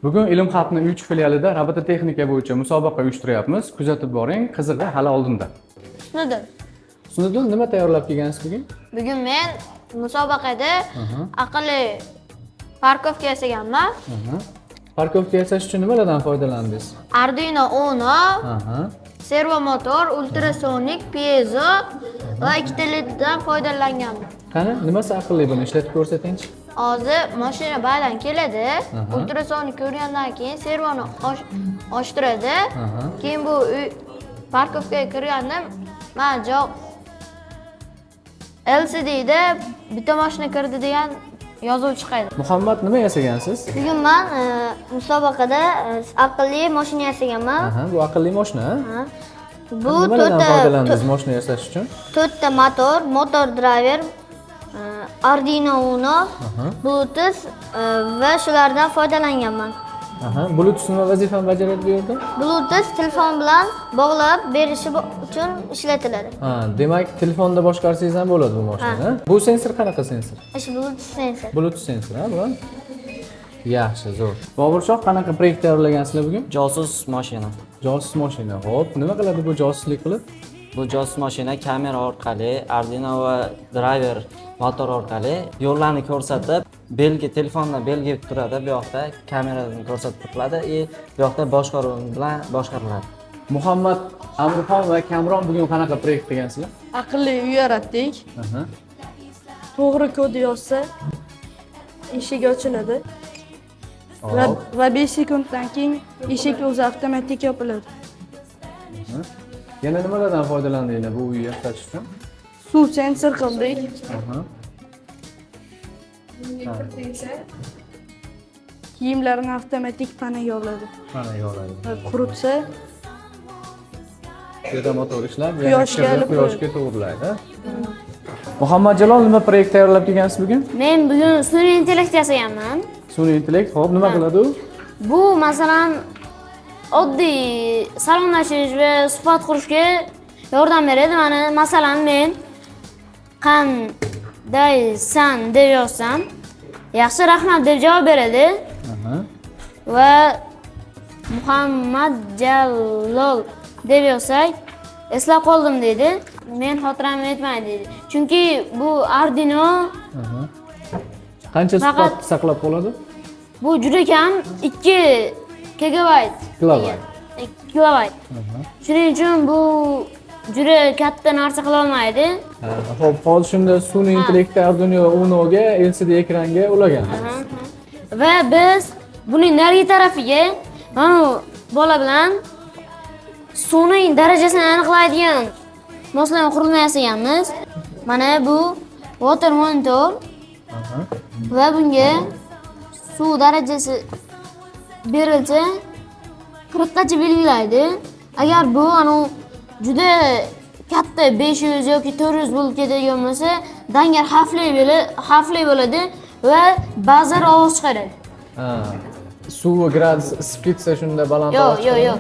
Bugun Ilm Hub'ni 3 filialida robototexnika bo'yicha musobaqa uyushtiryapmiz. Kuzatib boring, qizig'i hali oldinda. Husniddin. Husniddin, nima tayyorlab kelgansiz bugun? Bugun men musobaqada aqlli парковка yasaganman. Парковка yasash uchun nimalardan foydalandingiz? Arduino Uno, servo motor, ultrasonic, piezo va ikkita leddan foydalanganman. Qani, nimasi aqlli, buni ishlatib ko'rsatingchi. Hozir mashina badan keladi, ultrasonik ko'rgandan keyin servoni ochtiradi. Keyin bu uy парковка ga kirganda man javob LCDda bitta mashina kirdi degan yozuv chiqadi. Muhammad, nima yasagansiz? Bugun man musobaqada aqlli mashina yasaganman. Bu aqlli mashina, ha? Ha. Bu Nimalardan to'rtta foydalandingiz mashina yasash uchun? to'rtta motor, motor driver, Arduino Uno, Bluetooth va shulardan foydalanganman. Bluetooth nima vazifani bajaradi bu yerda? Bluetooth telefon bilan bog'lab berishi uchun ishlatiladi. Ha, demak, telefonda boshqarsangiz ham bo'ladi bu mashinani. Bu sensor qanaqa sensor? Shu Bluetooth sensor. Bluetooth sensor, ha, bu? Yaxshi, zo'r. Boburshoh, qanaqa proyekt tayyorlagansizlar bugun? Josus mashina. Josus mashina. Xo'p, nima qiladi bu josuslik qilib? Bu josus mashina kamera orqali, Arduino va driver motor orqali yo'llarni ko'rsatib, belgi telefonda belgi turadi, bu yoqda kameradan ko'rsatib turiladi и bu yoqda boshqaruv bilan boshqariladi. Muhammad Amirxon va Kamron bugun qanaqa proyekt qilgansizlar? Aqlli uy yaratdik. To'g'ri kod yozsa, eshik ochiladi va 5 sekunddan keyin eshik o'zi avtomatik yopiladi. Yana nimalardan foydalandinglar bu uyni yasash uchun? Suv sensor qildik. Kiyimlarni avtomatik panaga oladi. Panaga oladi. Va quritsa, Bu yerda motor ishlab, yana Quyoshga kirni ilib quyoshga to'g'rilaydi. Muhammad Jalol, nima proyekt tayyorlab kelgansiz bugun? Men bugun sun'iy intellekt yasaganman. Sun'iy intellekt, xo'p, nima qiladi u? Bu masalan oddiy salomlashish va suhbat qurishga yordam beradi. Mana masalan men qandaysan deb yozsam, yaxshi, rahmat deb javob beradi. Va Muhammad Jalol deb yozsak, eslab qoldim deydi. Men xotiram yetmaydi deydi. Chunki bu Arduino Qancha Faqat suhbat saqlab qoladi? Bu juda kam, 2 gigabayt. Kilobayt. 2 kilobayt. Shuning uchun bu juda katta narsa qila olmaydi. Xo'p, hozir shunda sun'iy intellektni Arduino Uno'ga LCD ekranga ulagan. Va biz buning narigi tarafiga mana bu bola bilan suvning darajasini aniqlaydigan moslama qurilma yasaganmiz. Mana bu water monitor va bunga suv darajasi berilsa 40gacha belgilaydi. Agar bu juda katta 500 yoki 400 bo'lib ketadigan bo'lsa, dangar xavfli bo'ladi va ba'zan ovoz chiqaradi. Suv gradus isib ketsa shunda baland Yo'q, ovoz yo'q, chiqadimi? Yo'q.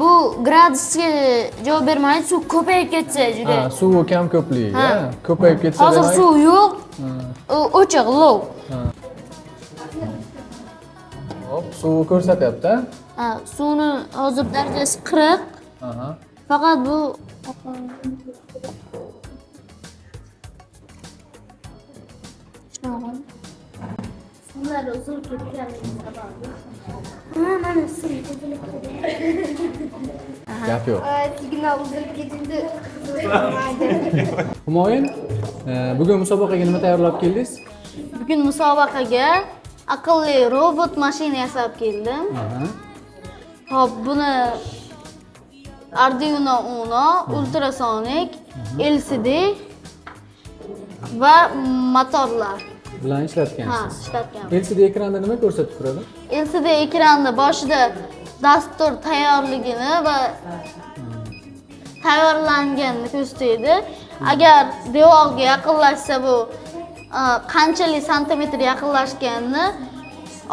Bu gradusga javob bermaydi, suv ko'payib ketsa juda. Ha, suvi kam ko'pligiga, Ha. ko'payib ketsa Hozir demak suv yo'q, u o'chiq, low. Hop, suvi ko'rsatyapti, ha? Ha, suvni hozir darajasi 40. Faqat bu Suvlar uzilib ketganligi sababi. Ha, mana suv uzilib ketdi. Gap yo'q. Signal uzilib ketdi. Humoyun, bugun musobaqaga nima tayyorlab keldingiz? Bugun musobaqaga aqlli robot mashina yasab keldim. Xo'p, buni Arduino Uno, ultrasonic, LCD va motorlar bilan ishlatgansiz. Ha, ishlatganman. LCD ekranda nima ko'rsatib turadi? LCD ekranda boshida dastur tayyorligini va tayyorlanganini ko'rsatadi. Agar devorga yaqinlashsa, bu qanchalik santimetr yaqinlashganini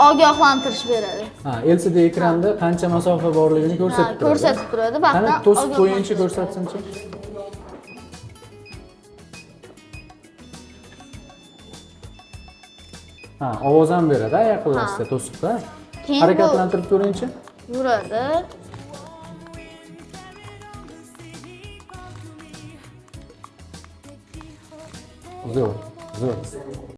ogohlantirish beradi. Ha, LCD ekranda qancha masofa borligini ko'rsatib Ha, turadi. ko'rsatib turadi. Qani, Vaqtdan to'sib qo'yingchi, ogohlantirish. ko'rsatsinchi. Ha, ovoz ham beradi, ha, yaqinlashsa to'siqda. Keyin bu Harakatlantirib ko'ringchi. yuradi. Zo'r, zo'r.